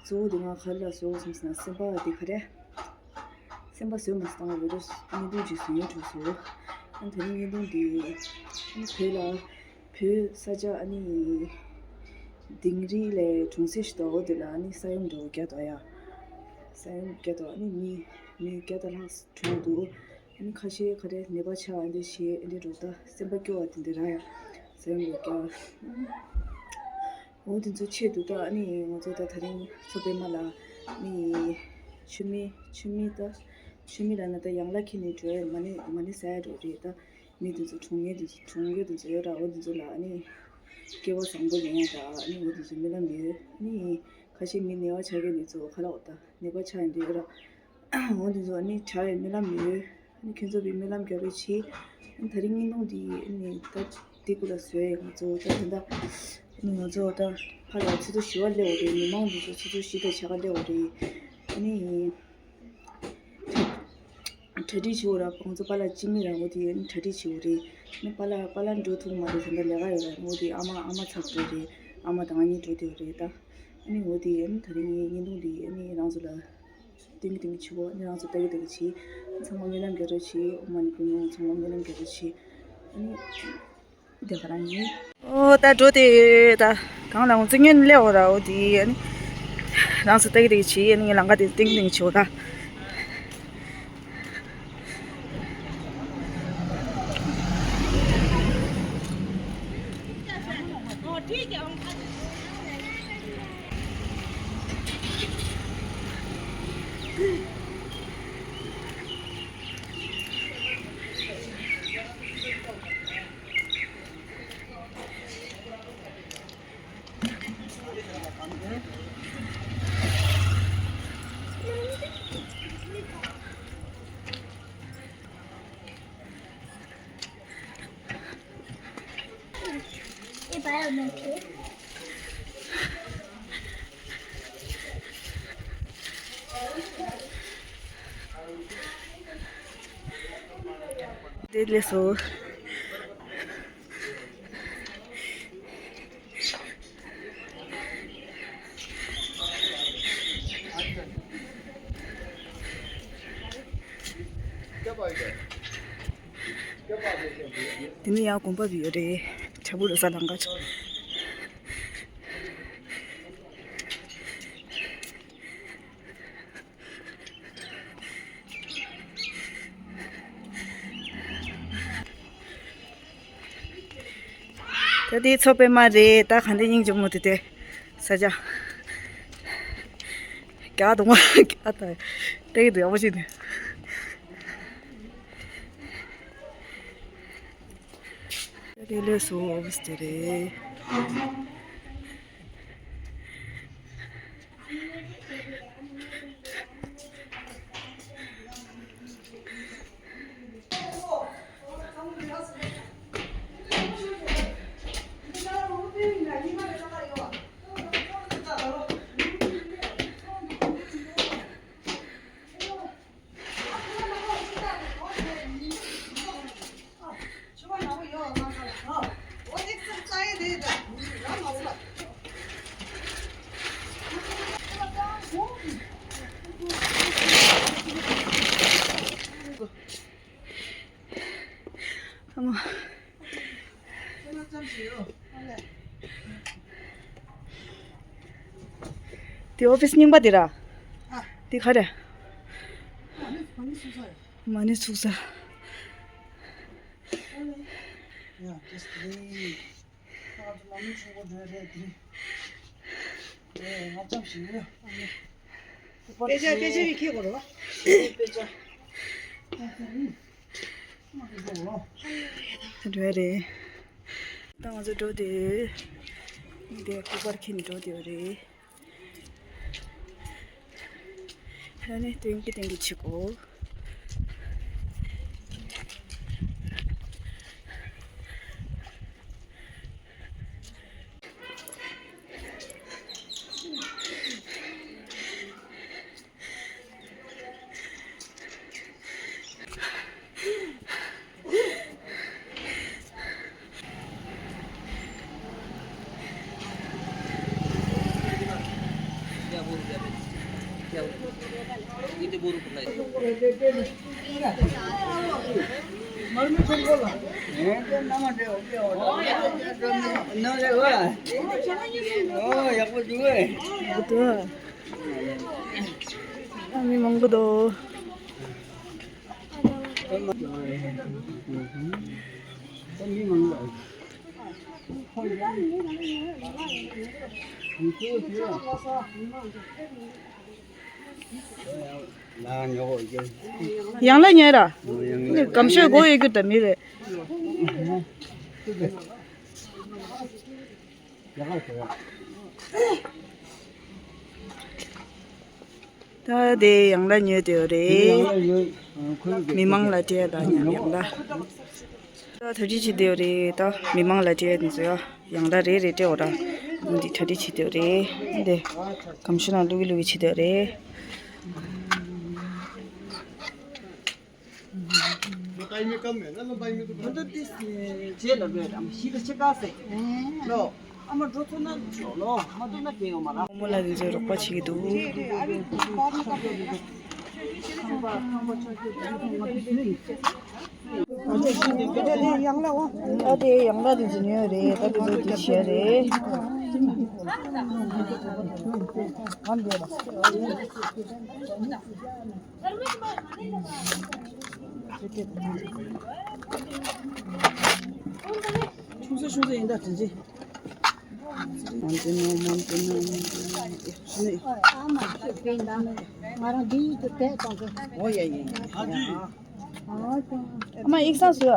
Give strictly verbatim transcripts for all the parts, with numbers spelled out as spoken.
གཙོ་བོ་དེ་ང་ག་རེ་ལ་བཟོ་དགོས་བསམ་ཟེར་ན། སེམས་པ་དེ་ག་རེ། སེམས་པ་བཟོས་མ་སོང་། ང་བོད་ལ་བརྙན་ཐུང་ཅིག་བཟོ་ཡོང་འགྲོ་སོང་། ཨ་ནི་དེ་རིང་བརྙན་ཐུང་འདི་ཨ་ནི་བོད་ལ་བོད་ས་ཆ་ཨ་ནི་དིང་རི་ལས་གྲོང་གསེབ་ཞིག་འདུག་འོ་དེ་ལ་ཨ་ནི་ས་ཡོམ་འདྲ་བོ་བརྒྱབ་འདུག་ཡ། ས་ཡོམ་བརྒྱབ་འདུག་ཨ་ནི་མི་མི་བརྒྱ་དང་ལྷག་གྲོངས་འདུག་ཨ་ནི་ཁ་ཤས་ག་རེ་ནད་པ་ཆགས། ཨ་འདི་བྱས་ཨ་འདི་འགྲོ་ད་སེམས་པ་སྐྱོ་བ་དེ་འདྲ་རག་ཡ། ས་ཡོམ་ལས་བརྒྱབ། འོ་དེ་ཚོ་ཆེད་དུ་ད་ཨ་ནི་ང་ཚོ་ད་དེ་རིང་མཚོ་པདྨ་ལ་ཨ་ནི་མཆོད་མེ་མཆོད་མེ་ད་མཆོད་མེ་ལབ་ན་ད་ཡང་ལ་ཁྱེར་ནས་འགྲོ་ཡ། མ་ཎི་མ་ཎི་ཟ་ཡ་འགྲོ་རེད། ད་མི་དེ་ཚོ་གྲོངས་མཁན་དེ་ཚོ་གྲོངས་མཁན་དེ་ཚོ་ཡོད་ར། འོ་དེ་ཚོ་ལ་ཨ་ནི་སྐྱེ་བ་བཟང་པོ་ལེན་ཡ། ད་ཨ་ནི་འོ་དེ་ཚོ་སྨོན་ལམ་ཡོད། ཨ་ནི་ཁ་ཤས་མི་ནད་པ་ཆགས་མཁན་དེ་ཚོ་ཁ་ལག་འོ་ད་ནད་པ་ཆགས་ཡིན་དེ་ཡོད་ར། འོ་དེ་ཚོ་ཨ་ནི་བྱ་བའི་སྨོན་ལམ་ཡོད། ཨ་ནི་ཁྱོད་ཚོ་བའི་སྨོན་ལམ་རྒྱག་རོགས་བྱེད། ཨ་ནི་དེ་རིང་བརྙན་ཐུང་འདི་ཨ་ནི་ད་འདི་གུ་ལ་བཟོས་ཡོད། ང་ཚོ་ད་དེ་འདྲ་ཨ་ནི་ང་ཚོ་ད་ཕར་ལ་ཆུ་ཚོད་བཞི་པ་སླེབས་པ་རེད། མི་མང་འདི་ཚོ་ཆུ་ཚོད་བཞི་དང་ཕྱེད་ཀ་སླེབས་པ་རེད། ཨ་ནི་གྲ་སྒྲིག་བྱེད་དགོས་ར། ང་ཚོ་པཱ་ལགས་སྤྱི་མི་ར། འོ་དེ་ཨ་ནི་གྲ་སྒྲིག་བྱེད་དགོས་རེད། ཨ་ནི་པཱ་ལགས་པཱ་ལགས་འགྲོ་ཐུབ་མ་རེད། ད་ལྟ་ལས་ཀ་ཡོད་ར། འོ་དེ་ཨ་མ་ཨ་མ་ཚར་འགྲོ་རེད། ཨ་མ་དང་ང་གཉིས་འགྲོ་བསྡད་ཡོད་རེད་ད། ཨ་ནི་འོ་དེ་ཨ་ནི་དེ་རིང་ངའི་བརྙན་ཐུང་འདི་ཨ་ནི་རང་ཚོ་ལ་སྟོན་གྱི་སྟོན་གྱི་བྱེད་གོ་ཨ་ནི་རང་ཚོ་ལྟ་གི་ལྟ་གི་བྱེད། ཚང་མ་སྨོན་ལམ་རྒྱག་རོགས་བྱེད། ཨོཾ་མ་ཎི་པདྨེ་ཧཱུྃ། ཚང་མ་སྨོན་ལམ་རྒྱག་རོགས་བྱེད། ཨ་ནི་དེ་ག་རང་ཡིན། ཨོ་ད་འགྲོ་དེ་ད་གང་ལ་འོང་ཙི་ཉོན་སླེབས་འོ་ར། འོ་དེ་ཨ་ནི་རང་ཚོ་ལྟ་གི་ལྟ་གི་བྱེད། ཨ་ནི་ངའི་ལམ་ཁ་དེ་སྟོན་གྱི་སྟོན་གྱི་བྱེད་འོ་ད། དེ་ལས་སོ། དེ་ནས་ཡང་དགོན་པ་ཡོད་རེད། ཁྲ་བུ་རུ་ས་ལང་ཀ་ཆོ། ད་དེ་མཚོ་པདྨ་རེད། ད་ག་འདྲ་སྙིང་རྗེ་མོ་དེ་དེ་ས་ཆ། རྒྱ་དུ་མ་རྒྱ་ད་ལྟ་གི་འདུག་ཡག་པོ་ཞིག་འདུག་དེ་ལས་སུ་ཨོ་ཕི་སི་དེ་རེད། དེ་ཨོ་ཕི་སི་རྙིང་པ་དེ་ར། དེ་ག་རེ། མ་ཎི་ཚུགས་ས། ཡ། ཏེས་ཏེ། ང་ཚོ་མ་ཎི་ཆུང་པོ་འདྲ་རེད་དེ། ཨེ་ང་ཙམ་ཞིག་ཡོད། དཔེ་ཆ་དཔེ་ཆ་རིགས་ཁྱེར་དགོས་རེད་བ། དཔེ་ཆ། འདྲ་རེད། ད་ང་ཚོ་འགྲོ་དེ། འདི་སྐུ་པར་འཁྱེར་ནས་འགྲོ་དེ་རེད། ཨ་ནི་སྟོན་གྱི་སྟོན་གྱི་བྱེད་གོ་མི་མང་པོ་འདུག་ཡང་ལ་ཉལ་ར། སྒམ་ཤོད་སྒོ་ཡོད་རྒྱུ་ད་མི་རེད། ད་དེ་ཡང་ལ་ཉོས་དེ་རེད། མི་མང་ལ་སྤྲད་ད་ཡང་ལ། ད་གྲ་སྒྲིག་བྱེད་དེ་རེད། ད་མི་མང་ལ་སྤྲད་དེ་ཚོ་ཡང་ལ་རེ་རེ་སྤྲད་འོ་ད། འདི་གྲ་སྒྲིག་བྱེད་དེ་རེད། འདི་གམ་ཤུ་ན་བླུག་གི་བླུག་གི་བྱེད་དེ་རེད། ད་ཏིས་རྗེས་ལ་ལོས་དང་ཤི་ད་ཆེ་ཀ་སེ་ལོ། ཨ་མ་འགྲོ་ཚོ་ན་ཆོག་ལོ། མ་ཏོ་ན་གེ་ཡོ་མ་ར། ཨོ་མོ་ལ་དེ་ཚོས་རོགས་པ་བྱེད་ཀྱི་འདུག་ད་དེ་ཡང་ལ་དེ་ཚོ་ཉོས་རེད། ད་དེ་ཚོ་དེ་བྱས་རེད། ཨ་འདི་ཆུང་ས་ཆུང་ས་ཡིན་ད་དྲིན་ཆེ། མོན་ཏེ་ནོ་མོན་ཏེ་ནོ་མོན་ཏེ་ནོ། ང་རང་འདི་ཡིད་དུ་དེད་གཏོང་གི། ཨོ་ཡ་ཡ་ཡ། ཨ་མ་ཡིག་ཚང་བཟོས།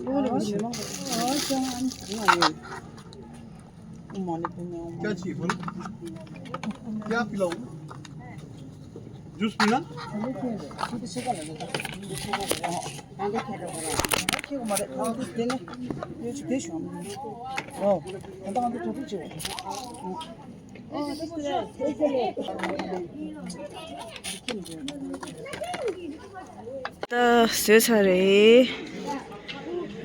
ཨོ་ལེ་ཨོ་ལེ། क्या चाहिए बोलो? क्या पिलाऊं? जूस पीना? ད་བཟོས་ཚར་རེད།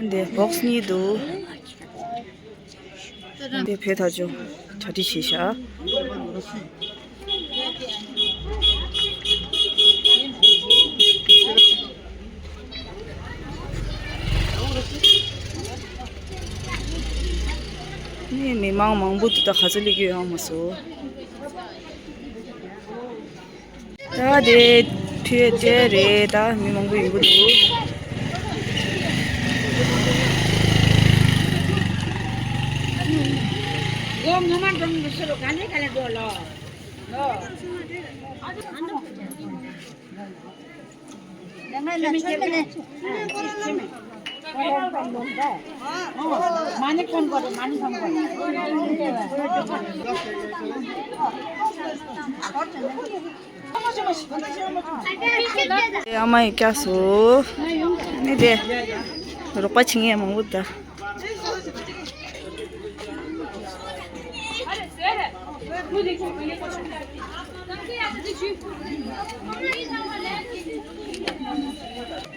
འདི་བོག་སི་གཉིས་འདུག་འདི་བོད་ཐག་ཆོད་གྲ་སྒྲིག་བྱས་ཤག་ནི་མི་མང་མང་པོ་འདུག་ད་ག་ཚོད་སླེབས་ཀྱི་ཡོད་མ་སོང་། ད་དེ་ཐུག་ཡས་བཅས་རེད། ད་མི་མང་པོ་ཡོང་གི་འདུག་ཨ་མ་ཡི་སྐྱབས་སུ། ནི་དེ་རོགས་པ་བྱེད་མཁན་མང་པོ་འདུག་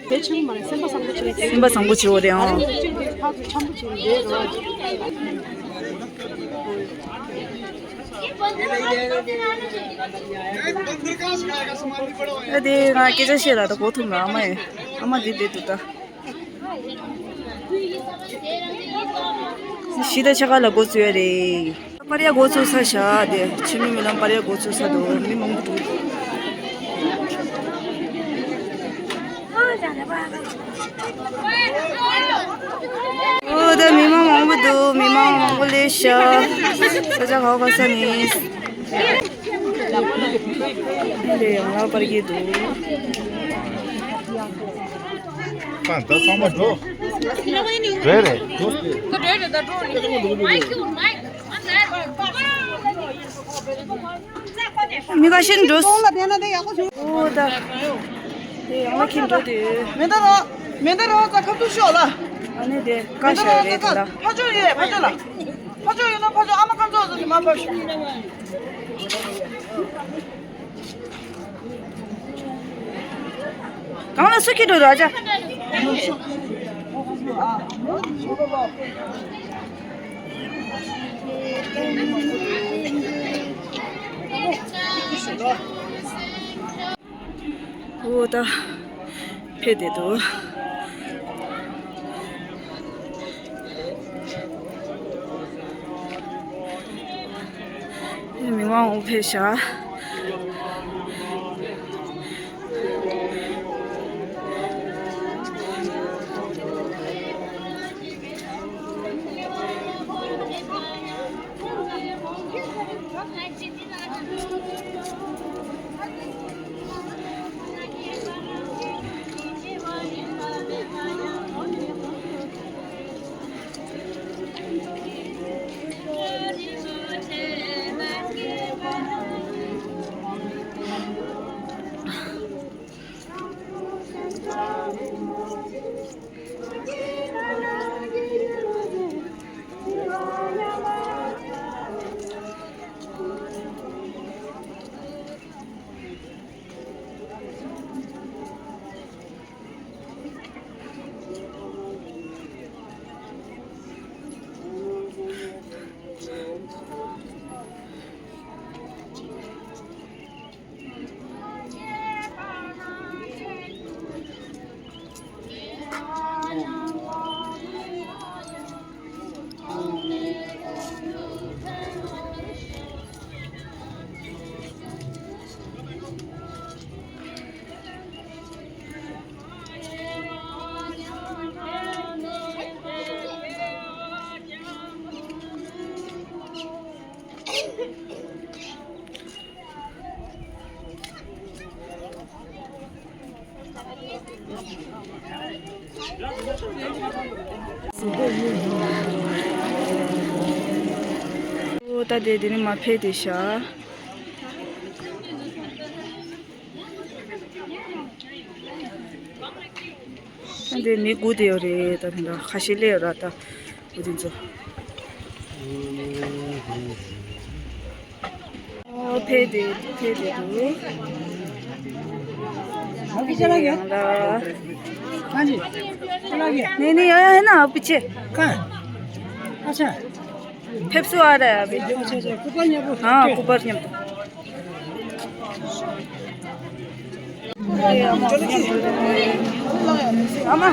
དེ་ཆེན་པོ་མ་རེད། སེམས་པ་བཟང་པོ་བྱེད། སེམས་པ་བཟང་པོ་བྱེད་འོ་དེ་ཨང་། ཕ་གི་འཆམ་པོ་བྱེད་འདི་རོ། ཨ་དེ་ང་སྐད་ཆ་བཤད་ལ་ད་གོ་ཐུབ་ན་ཨ་མ་ཡི་ཨ་མ་འདི་བསྡད་འདུག་ད། གཞིས་ད་ཆ་ག་ལ་འགོ་ཚུགས་ཡ་རེད། པར་ཡ་འགོ་ཚུགས་ས་བཞག་དེ་ཆུ་མིག་མི་ལམ་པར་ཡ་འགོ་ཚུགས་ས་འདུག་མི་མང་པོ་འདུག་ཨོ་ད་མི་མང་མང་པོ་འདུག་མི་མང་མང་པོ་སླེབས་ཤག་ས་ཆ་ག་བ་ག་ས་ནི། འདི་ཡང་ལ་པར་གྱི་འདུག་ད་ཚང་མ་འགྲོ། རེད་རེད། མི་ཁ་ཤས་འགྲོ། ཨོ་ད། དེ་ཡང་ལ་ཁྱིམ་འགྲོ་དེ། མེ་ད་རོ། མེ་ད་རོ་ཙ་ཁ་ཐུག་ཤོག་ལ། ཨ་ནི་དེ་ཀ་ཤ་རེད་དེ་ལ། ཕ་ཆོས་ཡོད་ཕ་ཆོས་ལ། ཕ་ཆོས་ཡོད་ན་ཕ་ཆོས་ཨ་མ་ཁ་མཚོ་ཟེར་ནི་མ་ཕ་ཤོག་གང་ལ་སུ་ཁྱི་འགྲོ་ར་ཅ། འོ་ད་ཕེབས་བསྡད་འདུག། མི་མང་འོ་ཕེབས་ཤག། ཨོ་ད་དེ་དེ་ནི་མ་ཕེབས་དེ་ཤ། ད་འདི་མི་སྒུག་བསྡད་ཡོད་རེད། ད་དེ་འདྲ་ཁ་ཤས་སླེབས་ཡོད་ར། ད་སྒུག་དེ་ཚོ། ཨོ་ཕེབས་བསྡད་ཕེབས་བསྡད་འདུག། ཡང་ལ། नहीं, नहीं, यहाँ है ना, पीछे। कहाँ? अच्छा। फेफसू आ रहा है अभी। अच्छा, अच्छा, कुपर न्यापो। हाँ, कुपर न्यापो। आमा।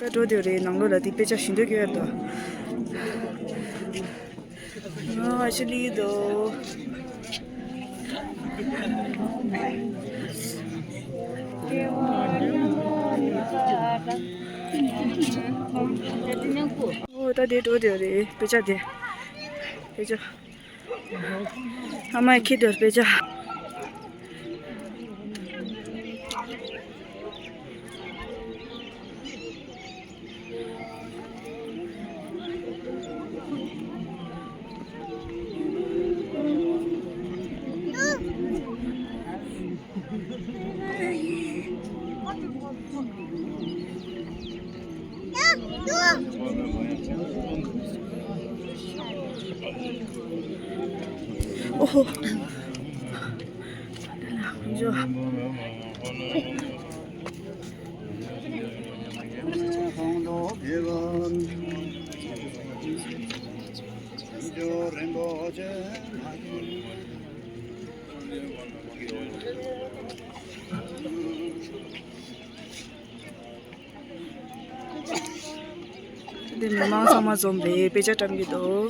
ད་འགྲོ་དེ་རེད། ནང་ལོགས་ལ་དེ་དཔེ་ཆ་ཞིག་འདོད་ཀྱི་ཡོད་དོ། ཨ་ཤི་ལི་དོ། ཨོ་ད་དེ་འགྲོ་དེ་རེད། དཔེ་ཆ་དེ་དཔེ་ཆ། ཨ་མའི་ཁྱི་དེ་དཔེ་ཆ། ཨོ་ཧོ། འཇོ། འདི་མི་མང་ཚང་མ་འཛོམས་པའི་དཔེ་ཆ་བཀྲམ་གྱི་འདུག